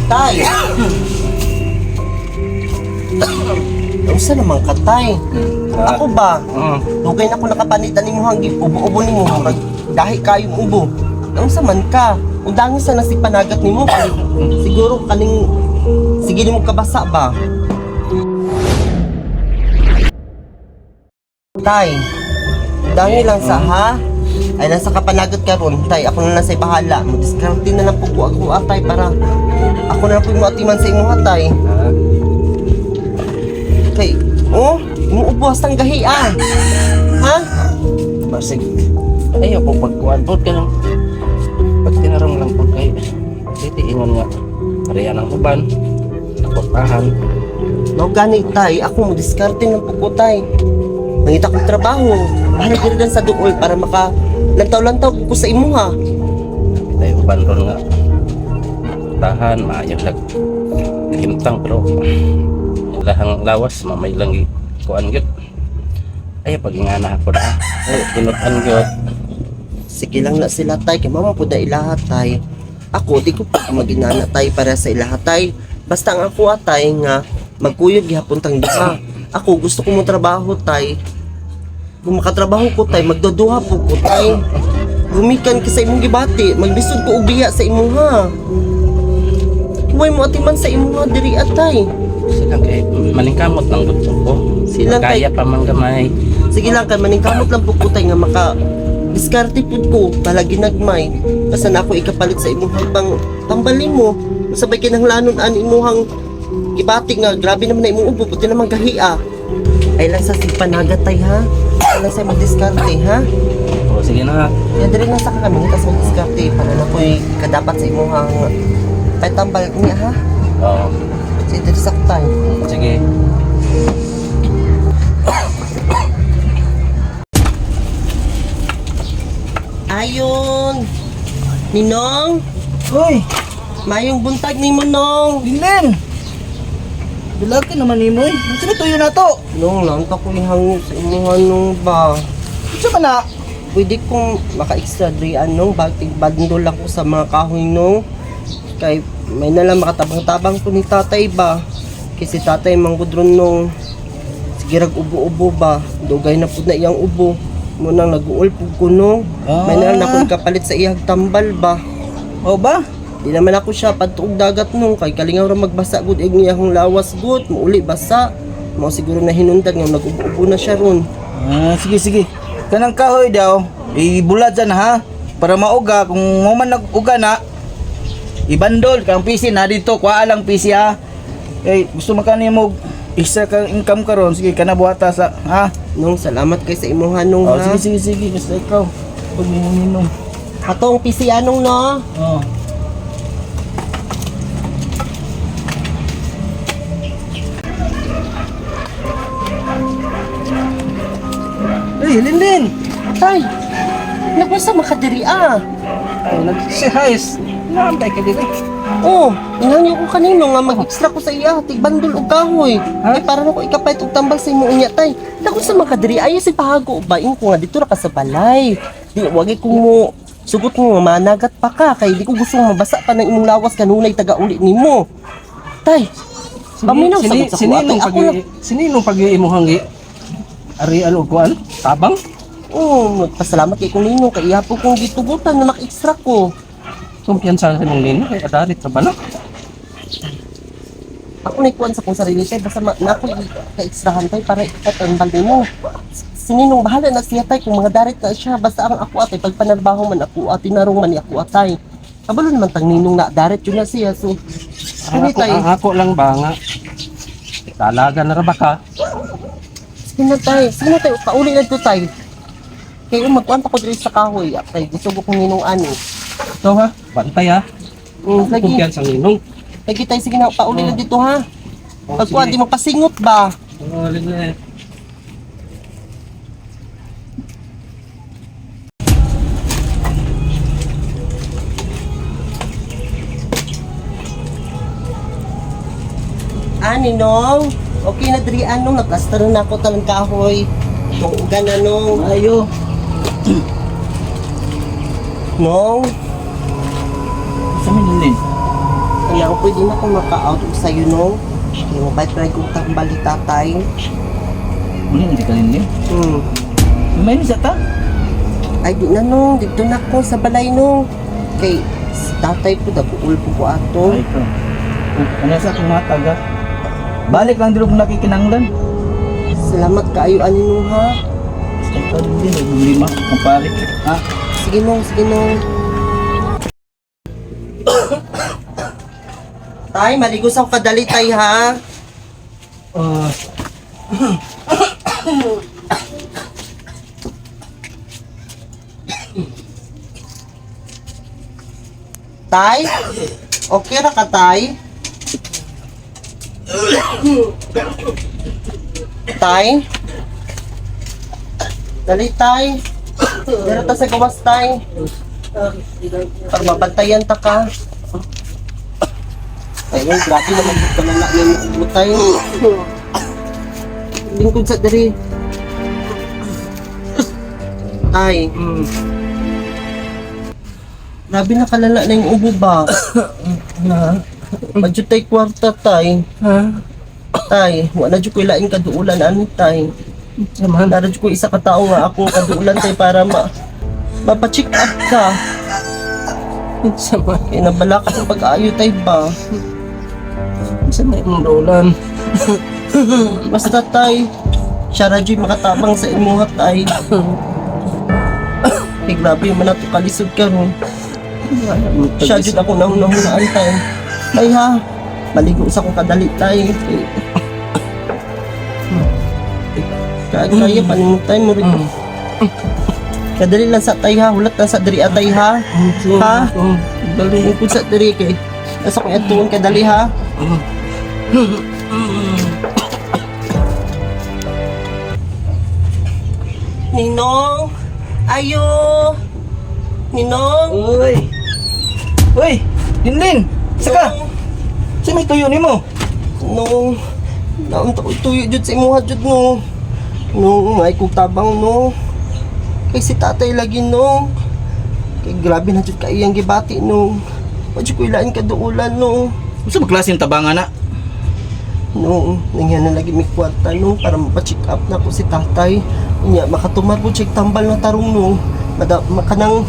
Tay! Unsa naman ka, tay? Ako ba? Dugay na ko nakapanitan nimo hanggi ubo-ubo nimo murag dahi kayong ubo. Unsa man ka? Undangi sa nasi panagat nimo kay siguro kaning sige nimo kabasa ba? Tay, dangi lang sa ha. Ay nasa kapanagat karon, tay, ako na lang sa bahala. Madiskarte na lang po ko ako atay para ako na lang po moatiman sa imo tay. Kay, oh, umuubo hastang gahi ah. Ha? Basig. Ayaw po pagkuhan po ka lang. Pag tinarong lang po kay diti ingon nga. Ariyan ang uban. Naportahan. Mao gani tay, ako mo diskarte ng puko tay. Mangita kong trabaho. Bahala diri lang sa duol para maka lantaw-lantaw ko sa imuha. Tayo uban ron nga. Portahan, maayo lag. Himtang pero ilahang lawas mamay lang kuan gyud. Ayaw pag ingana ako na. Ay, tinutan gyud. Sige lang na sila tay, kay mama po da ilaha tay. Ako di ko pa maginana tay para sa ilaha tay. Basta ang ako atay nga magkuyog gihapon tang duha. Ako gusto ko mo trabaho tay. Kung makatrabaho ko tay, magduduha po ko tay. Gumikan ka sa imong gibati, magbisod ko og biya sa imuha. Huwag mo atiman sa imuha diri atay. Silang kay maningkamot lang gud ko. Silang kay- Kaya pa man gamay. Sige lang kay maningkamot lang po ko tay nga maka diskarte pud ko bala ginagmay. Basta na ako ikapalit sa imuhang pang tambali mo. Sabay kinahanglanon an imuhang gibati nga grabe naman na imong ubo buti naman gahia. Ay lang sa panagat tay ha. Ay lang sa magdiskarte ha. O sige na. Kaya diri na sa kami tas magdiskarte para na ko'y kadapat sa imuhang ay tambal niya ha. Oo. Sige diri sa tay. Sige. Ayon. Ninong, Hoy, mayong buntag nimo nong. Linlen! Dulag ka naman nimo eh. Unsa na tuyo na to? Nung lang ta ko ihangyo sa imuha nung ba. Unsa man na? Pwede kong maka-extra diri anong bagtig bandol lang ko sa mga kahoy nung. Kay may na lang makatabang-tabang ko ni tatay ba. Kasi tatay manggudron nung sige rag ubo-ubo ba. Dugay na pud na iyang ubo. Munang nag-uul pud ko nung. May na lang ako kapalit sa iyang tambal ba. O ba? Di naman ako siya padtuog dagat nung kay kalingaw ra magbasa gud ig iyang lawas gud muuli basa. Mao siguro na hinundan nga nag-ubo-ubo na siya ron. Ah, sige sige. Kanang kahoy daw, ibulad dyan ha. Para mauga kung mo man nag-uga na, ibandol kang PC na dito, kuha lang PC ha. Eh, gusto man ka nimo extra kang income karon, sige kana buhata sa ha. Nung salamat kay sa imuha nung Oh, ha. sige sige sige, basta ikaw. Pag mo minom. Katong PC anong no? Oh. Uy, Lindin. Tay. Nakunsa makadiri ah. Ay, nag-exercise. Naantay ka dito. Oh, inangyo ko kanino nga mag-extra ko sa iya, tigbandol og kahoy. Ay para na ko ikapait og tambal sa imo unya tay. Nakunsa makadiri ayo si pahago ba ingon ko nga dito ra ka sa balay. Di wagi ko mo sugot mo nga managat pa ka kay di ko gusto nga mabasa pa ng imong lawas kanunay taga-uli nimo. Tay, paminaw sagot sa kuha. Sininong Tay, pag ako lang. sininong pag imuhang ari ano kuan? Tabang? Oh, magpasalamat kay kong nino kay iya po kong gitugutan na maka-extra ko. Kumpiyansa sa imong nino kay adarit ra ba no? Ako na ikuan sa kong sarili tay basta na ako ka-extrahan tay para ikatambal nimo. Sininong bahala na siya tay kung mga darit na siya basta ang ako atay pagpanarbaho man ako atay narong man ni ako atay. Kabalo naman tang ninong na darit yun na siya so Ang kani ako, tay ang ako lang ba nga Talaga na ra ba ka? sige na tay pauli na to tay. Kay magkuan pa ko diri sa kahoy kay gusto ko kong ninong ani. Ito ha, bantay ha. Lagi Kumpiyansa ang ninong. lagi tay sige na pauli na dito ha. Oh, Pagkuan sige. di mo pasingot ba? Oh, lagi. Ani nong, okay na diri anong nagplaster na ako talang kahoy. Tong ugan na nong. Ayo. No, Sa min Linlin. kaya pwede na akong maka-out og sayo, no? Kaya mabait pa rin kong tambal ni tatay. Muli na di ka Linlin. May sa ta? Ay, di na, no. Dito na ako sa balay, no. Kay si tatay po, nag-uul po ko ato. Ay ko. Ano sa akong matag ha? Balik lang dito kung nakikinanglan. Salamat kaayo, ani, no, ha? Basta ikaw Linlin, may problema. Kumpare. Ha? Sige, no. Sige, no. Tay, maligo sa ako kadali, tay, ha? Tay? Okay ra ka, tay? Tay? Dali, tay. Meron ta sa gawas, tay. Para mabantayan ta ka. Ayun, grabe naman yung kalala ng ubo, tay. Lingkod sa diri. Tay. Grabe na kalala na yung ubo ba? Na. Madyo tay kwarta, tay. Ha? Tay, wala jud ko ilaing kaduulan ani, tay. Samahan. Nara jud ko isa ka tawo nga akong kaduulan tay para ma mapa-check up ka. Samahan. Kay nabala ka sa pag-aayo tay ba? Sa may imong dolan. Basta tay, siya ra jud makatabang sa imuha tay. Kay grabe man ato kalisod karon. Siya jud ako nahunahunaan tay. Tay ha, maligo sa akong kadali tay. Kaya kaya pa nimo tay mo rin. Kadali lang sa tay ha, hulat lang sa diri atay ha. Ha? Dali. Lingkod sa diri kay. Asa kong atuon kadali ha. Ninong! Ayo! Ninong! Uy! Uy! Linlin! Saka! Sa may tuyo nimo? Nong! Naunta ko tuyo jud sa imuha jud no. Nong, ay kong tabang no. Kay si tatay lagi no. Kay grabe na jud kay iyang gibati no. Wa jud ko ilain kaduulan no. Unsa ba klase yung tabangan na? No, nangyan na lagi may kwarta no para mapacheck up na ko si tatay. Unya makatumar po check tambal na tarong no. Mada makanang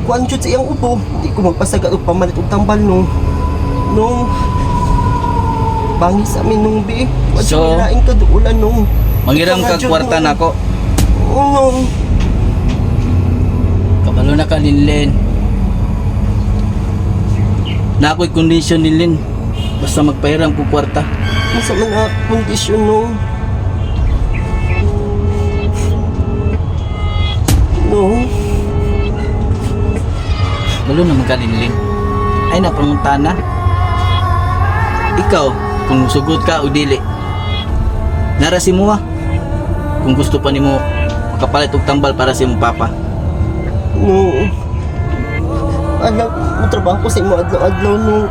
kuan jud sa iyang ubo. Hindi ko magpasaga og pamalit og tambal no. No. Bangis sa amin nung bi. Wa So, so, laing kaduulan no. Manghiram kag kwarta nako. Oo no. Kabalo na ka Linlin. Na ako'y kondisyon Linlin. Basta magpahiram ko kwarta. Unsa man ang kondisyon no. No. Kabalo naman ka Linlin. Ay napanguntana. Ikaw, kung sugot ka o dili. Nara si Mua. Kung gusto pa nimo makapalit og tambal para sa imong papa. No. Alam, mo trabaho ko sa imo adlaw-adlaw no.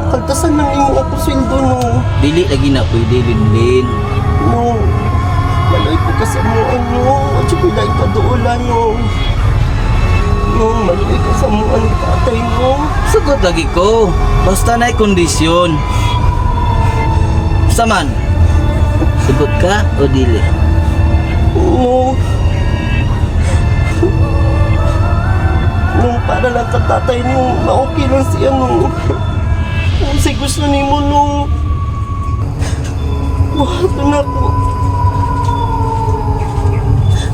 Kaltasan lang imo ako sweldo no. Dili lagi na pwede Linlin. No. Maloy po ka sa mo ano. At saka laing kaduulan no. No, maloy ka sa mo ano tatay no. Sugot lagi ko. Basta na'y kondisyon. Basta man. Sugot ka o dili? No. No, para lang ka tatay no. Ma-okay lang siya no. Kung sa gusto nimo no. Buhato na ako.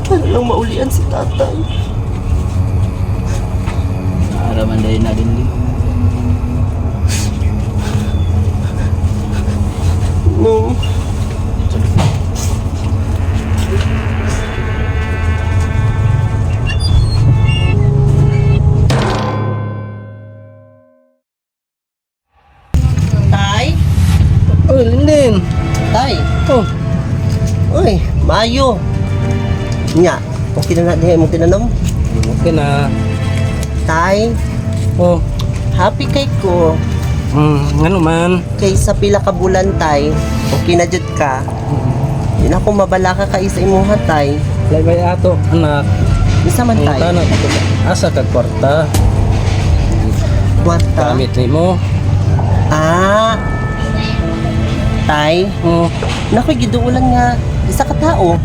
Para lang maulian si tatay. Araman dahil na din. No. Tay? Oh, Lindin. Tay? Oh, Uy, maayo. Nya, okay na na diha imong tinanom. okay na. Tay, Oh, happy kay ko. Ngano man. Kay sa pila ka bulan tay, okay na jud ka. Di na ako mabala ka kay sa imuha tay. Laybay ato, anak. Isa man, tay. Pangutana ko, asa kag kwarta? Kwarta. Gamit nimo. Ah. Tay, Oh, nakoy giduulan nga isa ka tao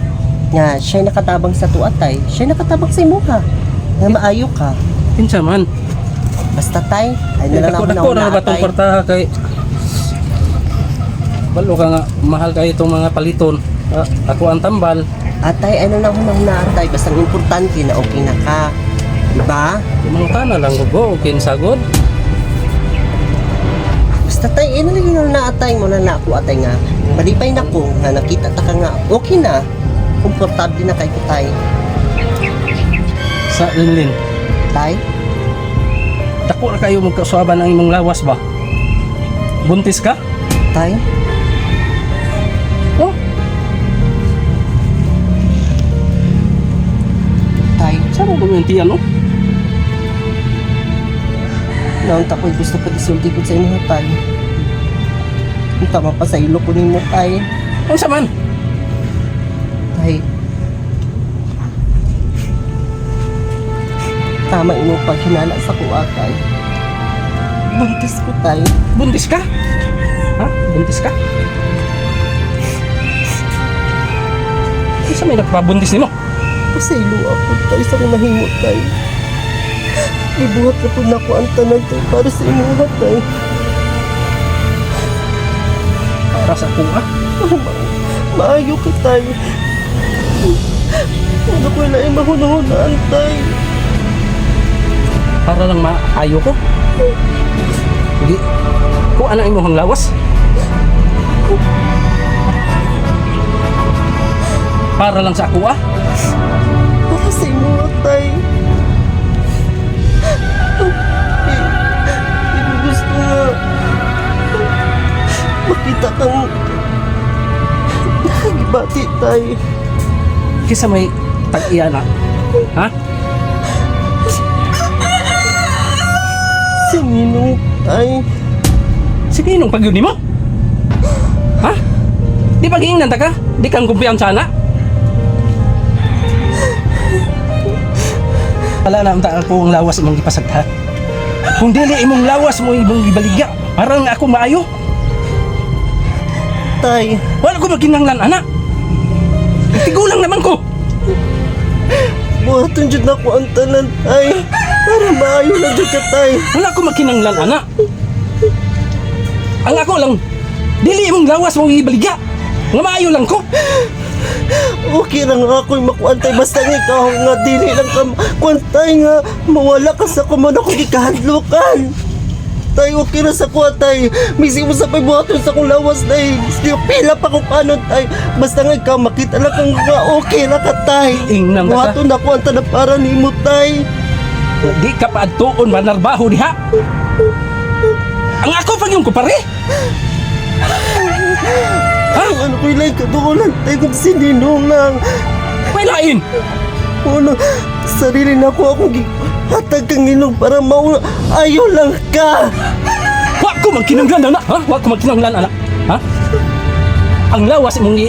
nga siya nakatabang sa tuwa, tay. Siya nakatabang sa imuha. Nga maayo ka. Kinsa man? Basta, tay, ay na lang Dako ako dako na na ba tong tay. kwarta kay balo ka nga mahal kay itong mga paliton. Ah, ako ang tambal. Atay, ano na ako na, tay. Basta ang importante na okay na ka. Diba? Mangutana lang ko kinsa gud. Basta tay, ano lang yun na atay mo na na ako atay nga. Malipay na ko nga nakita ta ka nga okay na. Komportable na kay ko, tay. Sa Linlin. Tay, Dako ra kayo magkasuaban ang imong lawas ba? Buntis ka? Tay, Oh, tay. sa mo gumintian oh? Naunta ko gusto pa disulti ko sa imo, tay. Ang tama pa sa ilo ko nimo, tay. Unsa man? Tay. Tama imo paghinala sa kuha, tay. Buntis ko, tay. Buntis ka? Ha? Buntis ka? Unsa may nagpabuntis nimo? Pasaylo ako, tay, sa akong nahimo, tay. Ibuhat na po na ako ang tanan, tay, para sa imuha, tay. Para sa kuha. Maayo ka, tay. Ano ko lang mahunahunaan, tay. Para lang maayo ko. Hindi. Kuha na imong lawas. Para lang sa ako ah. Para sa imuha, tay. Hindi ko gusto nga makita kang nagibati, tay. Kisa may tag-iya na. Ha? Si Ninong, tay. Sige, nung pag mo? Ha? Di ba giingnan ta ka? Di kang kumpiyansa na? Wala na unta ako ang lawas imong gipasagta. Kung dili imong lawas mo imong gibaligya, parang ako maayo. Tay, Wala ko maginanglan ana. Tigulang naman ko. buhaton jud na ko ang tanan, tay. Para maayo na jud ka, tay. Wala ko makinanglan ana. Ang ako lang dili imong lawas mo gibaligya. Nga maayo lang ko. Okay lang ako'y makuan, tay. Basta nga ikaw nga dili lang ka kuan, tay, nga mawala ka sa kuman ako gikahadlukan. Tay, okay na sa kuha, tay. Misi mo sa pagbuhaton sa kong lawas, tay. Miski pila pa kung paano, tay. Basta nga ikaw makita lang kang nga okay na ka, tay. Ingnan ka. Buhaton na ko ang tanan para nimo, tay. Di ka paadtuon manarbaho diha. Ang ako pag yung kupare. Ha? Ano ko ilay kaduulan, tay, kung si Ninong lang. May lain. Ano, sarili na ko akong hatag kang inog para mauna. Ayaw lang ka. Wa ko magkinanglan ana, ha? Wa ko magkinanglan ana. Ha? Ang lawas imong i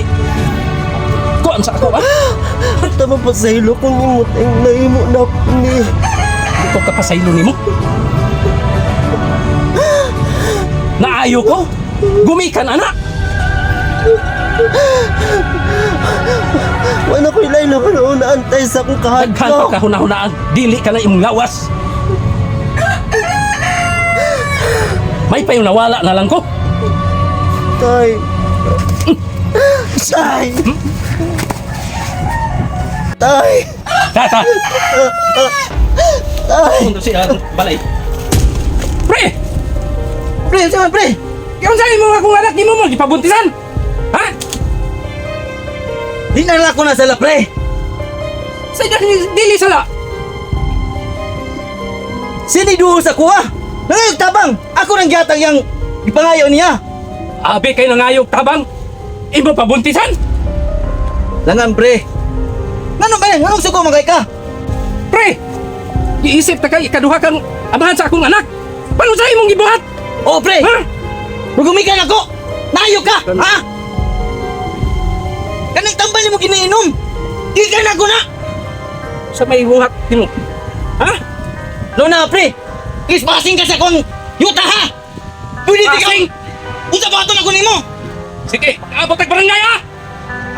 kuan sa ako, ha? Tama pa sa ilo kung imot ang naimo na ni. Di ko kapasaylo nimo. Naayo ko. Gumikan ana. Wala ko ilay na unaan tayo sa akong Daghan pa kahadlok. ka hunahunaan. Dili ka na imong lawas. May payo nawala na lang ko. Tay. Tay. Tay. Tata. Tay. Punto siya balay. Pre! Pre, unsa man, pre? Yung sa imo akong anak nimo mo gipabuntisan. Ha? Di na lang ako na sala, pre. Sa dili sala. Siniduho sa kuha. Nangayog tabang. Ako nang gihatag yang gipangayo niya. Abi kay nangayog tabang. Imo pabuntisan. Langan, pre. Ngano ba nganong suko man kay ka? Pre! Giisip ta kay ikaduha kang amahan sa akong anak. Paano sa imong gibuhat? Oh, pre. Ha? Magumikan ako. Nayo ka, ha? Kanang tambal nimo giniinom. Di ka na ako na. Sa may buhat nimo. Ha? Lona, pre! Please, basing ka sa kong yuta, ha! Pwede di ka! Basing? Unsa ba ito na kunin mo? Sige, abot tag barangay ha.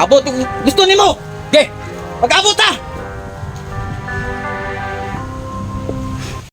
Abot, gusto nimo! Sige. Pag-abot, ha!